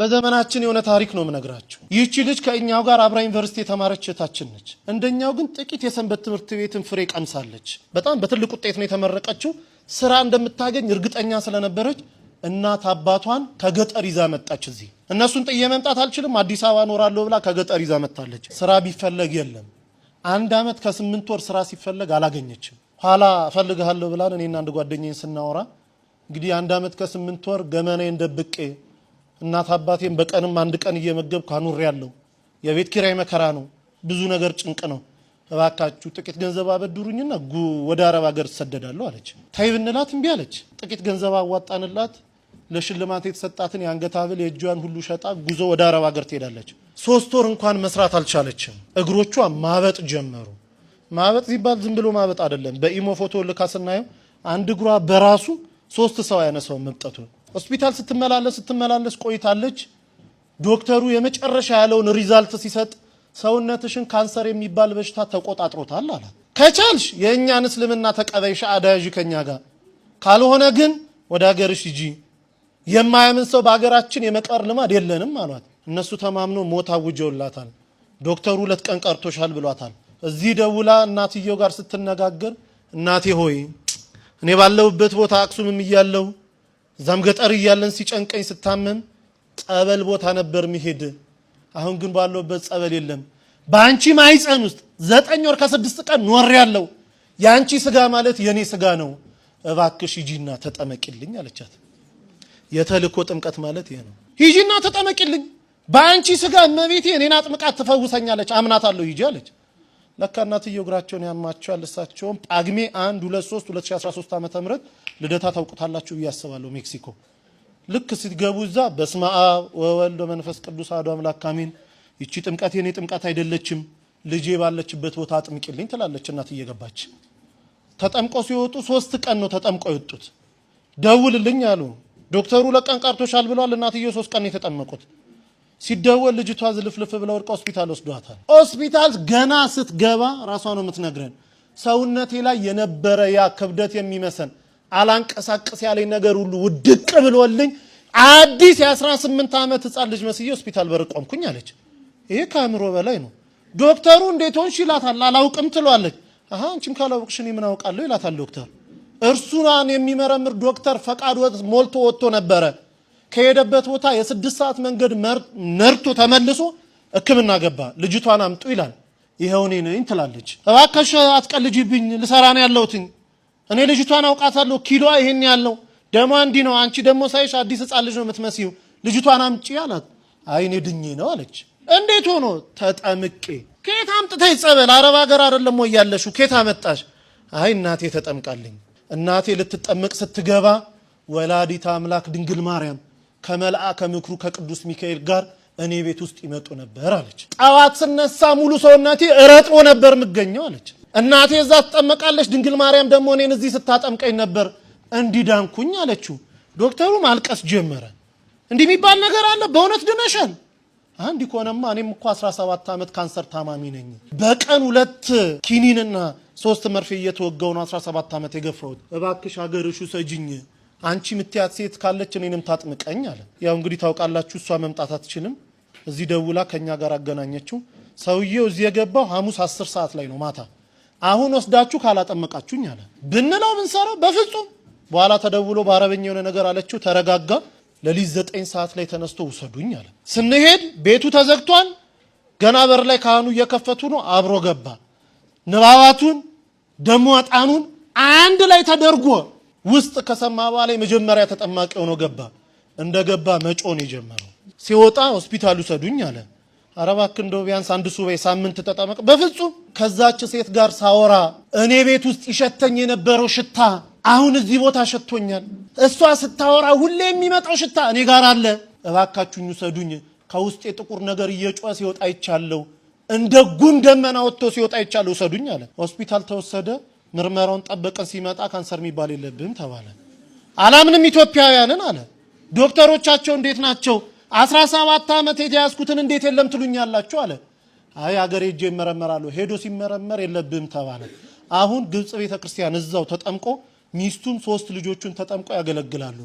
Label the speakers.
Speaker 1: በዘመናችን የሆነ ታሪክ ነው የምነግራችሁ። ይህቺ ልጅ ከእኛው ጋር አብራ ዩኒቨርሲቲ የተማረች እህታችን ነች። እንደኛው ግን ጥቂት የሰንበት ትምህርት ቤትን ፍሬ ቀምሳለች። በጣም በትልቅ ውጤት ነው የተመረቀችው። ስራ እንደምታገኝ እርግጠኛ ስለነበረች እናት አባቷን ከገጠር ይዛ መጣች። እዚህ እነሱን ጥዬ መምጣት አልችልም፣ አዲስ አበባ እኖራለሁ ብላ ከገጠር ይዛ መጣለች። ስራ ቢፈለግ የለም። 1 ዓመት ከ8 ወር ስራ ሲፈለግ አላገኘችም። ኋላ እፈልግሃለሁ ብላን እኔና አንድ ጓደኛዬን ስናወራ እንግዲህ 1 ዓመት ከ8 ወር ገመናዬን ደብቄ እናት አባቴን በቀንም አንድ ቀን እየመገብኩ አኑሬያለሁ። የቤት ኪራይ መከራ ነው፣ ብዙ ነገር ጭንቅ ነው። እባካችሁ ጥቂት ገንዘብ አበድሩኝና ወደ አረብ ሀገር እሰደዳለሁ አለች። ተይ ብንላት እምቢ አለች። ጥቂት ገንዘብ አዋጣንላት። ለሽልማት የተሰጣትን የአንገት ሐብል የእጇን ሁሉ ሸጣ ጉዞ ወደ አረብ ሀገር ትሄዳለች። 3 ወር እንኳን መስራት አልቻለችም። እግሮቿ ማበጥ ጀመሩ። ማበጥ ሲባል ዝም ብሎ ማበጥ አይደለም። በኢሞ ፎቶ ልካ ስናየው አንድ እግሯ በራሱ ሶስት ሰው ያነሳው መብጠቱን። ሆስፒታል ስትመላለስ ስትመላለስ ቆይታለች። ዶክተሩ የመጨረሻ ያለውን result ሲሰጥ ሰውነትሽን ካንሰር የሚባል በሽታ ተቆጣጥሮታል አላት። ከቻልሽ የእኛን እስልምና ተቀበይ፣ ሻሃዳ ያዢ ከኛ ጋር፣ ካልሆነ ግን ወደ ሀገርሽ ሂጂ። የማያምን ሰው በሀገራችን የመቅበር ልማድ የለንም አሏት። እነሱ ተማምኖ ሞት አውጀውላታል። ዶክተሩ 2 ቀን ቀርቶሻል ብሏታል። እዚህ ደውላ እናትየው ጋር ስትነጋገር እናቴ ሆይ፣ እኔ ባለሁበት ቦታ አክሱምም እያለሁ እዛም ገጠር እያለን ሲጨንቀኝ ስታመም ጸበል ቦታ ነበር ምሄድ። አሁን ግን ባለሁበት ጸበል የለም። በአንቺ ማህፀን ውስጥ 9 ወር ከ6 ቀን ኖሬያለሁ። የአንቺ ስጋ ማለት የኔ ስጋ ነው። እባክሽ ሂጂና ተጠመቂልኝ አለቻት። የተልእኮ ጥምቀት ማለት ይሄ ነው። ሂጂና ተጠመቂልኝ፣ በአንቺ ስጋ እመቤቴ እኔን አጥምቃት ትፈውሰኛለች፣ አምናታለሁ፣ ሂጂ አለች። ለካ እናትየው እግራቸውን ያማቸዋል። እሳቸውም ጳጉሜ 1 2 3 2013 ዓ.ም. ልደታ ታውቁታላችሁ ብዬ አስባለሁ። ሜክሲኮ ልክ ስትገቡ እዛ በስመ አብ ወወልድ ወመንፈስ ቅዱስ አሐዱ አምላክ አሜን። ይቺ ጥምቀት የኔ ጥምቀት አይደለችም፣ ልጄ ባለችበት ቦታ አጥምቂልኝ ትላለች እናት እየገባች። ተጠምቀው ሲወጡ 3 ቀን ነው ተጠምቀው የወጡት። ደውልልኝ አሉ ዶክተሩ። 2 ቀን ቀርቶሻል ብለዋል። እናትየው 3 ቀን ነው የተጠመቁት። ሲደወል ልጅቷ ዝልፍልፍ ብላ ወድቃ ሆስፒታል ወስዷታል። ሆስፒታል ገና ስትገባ ራሷ ነው የምትነግረን። ሰውነቴ ላይ የነበረ ያ ክብደት የሚመስል አላንቀሳቅስ ያለኝ ነገር ሁሉ ውድቅ ብሎልኝ አዲስ የ18 ዓመት ህፃን ልጅ መስዬ ሆስፒታል በር ቆምኩኝ አለች። ይሄ ከአእምሮ በላይ ነው። ዶክተሩ እንዴት ሆንሽ ይላታል። አላውቅም ትሏለች። አሃ፣ አንቺም ካላወቅሽ እኔ ምን አውቃለሁ ይላታል ዶክተር። እርሱን የሚመረምር ዶክተር ፈቃድ ሞልቶ ወጥቶ ነበረ። ከሄደበት ቦታ የ6 ሰዓት መንገድ ነርቶ ተመልሶ ሕክምና ገባ። ልጅቷን አምጡ ይላል። ይኸው እኔ ነኝ ትላለች። እባክሽ አትቀልጂብኝ፣ ልሰራ ነው ያለሁትኝ። እኔ ልጅቷን አውቃታለሁ። ኪሎዋ ይሄን ያለው ደሟ እንዲህ ነው። አንቺ ደግሞ ሳይሽ አዲስ ህፃን ልጅ ነው የምትመስዪው። ልጅቷን አምጪ አላት። አይ፣ እኔ ድኜ ነው አለች። እንዴት ሆኖ? ተጠምቄ። ከየት አምጥተሽ ጸበል? አረብ ሀገር አይደለም ወይ ያለሽው? ከየት አመጣሽ? አይ፣ እናቴ ተጠምቃልኝ። እናቴ ልትጠመቅ ስትገባ ወላዲተ አምላክ ድንግል ማርያም ከመልአከ ምክሩ ከቅዱስ ሚካኤል ጋር እኔ ቤት ውስጥ ይመጡ ነበር አለች። ጠዋት ስነሳ ሙሉ ሰውነቴ ረጥቦ ነበር የምገኘው አለች። እናቴ እዛ ትጠመቃለች፣ ድንግል ማርያም ደግሞ እኔን እዚህ ስታጠምቀኝ ነበር እንዲዳንኩኝ አለችው። ዶክተሩ ማልቀስ ጀመረ። እንዲህ የሚባል ነገር አለ? በእውነት ድነሻል? አንድ ከሆነማ እኔም እኮ 17 ዓመት ካንሰር ታማሚ ነኝ። በቀን ሁለት ኪኒንና ሶስት መርፌ እየተወጋው ነው 17 ዓመት የገፋሁት። እባክሽ ሀገርሽ ውሰጂኝ፣ አንቺ ምትያት ሴት ካለች እኔንም ታጥምቀኝ አለ። ያው እንግዲህ ታውቃላችሁ፣ እሷ መምጣት አትችልም። እዚህ ደውላ ከኛ ጋር አገናኘችው። ሰውዬው እዚህ የገባው ሐሙስ 10 ሰዓት ላይ ነው ማታ። አሁን ወስዳችሁ ካላጠመቃችሁኝ አለ። ብንለው ብንሰራው በፍጹም። በኋላ ተደውሎ በአረበኛ የሆነ ነገር አለችው። ተረጋጋ። ሌሊት 9 ሰዓት ላይ ተነስቶ ውሰዱኝ አለ። ስንሄድ ቤቱ ተዘግቷል። ገና በር ላይ ካህኑ እየከፈቱ ነው። አብሮ ገባ። ንባባቱን ደሞ ዕጣኑን አንድ ላይ ተደርጎ ውስጥ ከሰማ በኋላ የመጀመሪያ ተጠማቂ ሆኖ ገባ። እንደ ገባ መጮህ ነው የጀመረው። ሲወጣ ሆስፒታል ውሰዱኝ አለ። ኧረ እባክህ እንደው ቢያንስ አንድ ሱባኤ ሳምንት ተጠመቅ። በፍጹም፣ ከዛች ሴት ጋር ሳወራ እኔ ቤት ውስጥ ይሸተኝ የነበረው ሽታ አሁን እዚህ ቦታ ሸቶኛል። እሷ ስታወራ ሁሌ የሚመጣው ሽታ እኔ ጋር አለ። እባካችሁኝ ውሰዱኝ። ከውስጥ የጥቁር ነገር እየጮኸ ሲወጣ አይቻለሁ። እንደ ጉም ደመና ወጥቶ ሲወጣ አይቻለሁ። ውሰዱኝ አለ። ሆስፒታል ተወሰደ። ምርመራውን ጠበቀን። ሲመጣ ካንሰር የሚባል የለብህም ተባለ። አላምንም ኢትዮጵያውያንን አለ። ዶክተሮቻቸው እንዴት ናቸው? 17 ዓመት የተያዝኩትን እንዴት የለም ትሉኛላችሁ አለ። አይ፣ አገሬ ሄጄ እመረመራለሁ። ሄዶ ሲመረመር የለብህም ተባለ። አሁን ግብጽ ቤተክርስቲያን እዛው ተጠምቆ ሚስቱን ሶስት ልጆቹን ተጠምቆ ያገለግላሉ።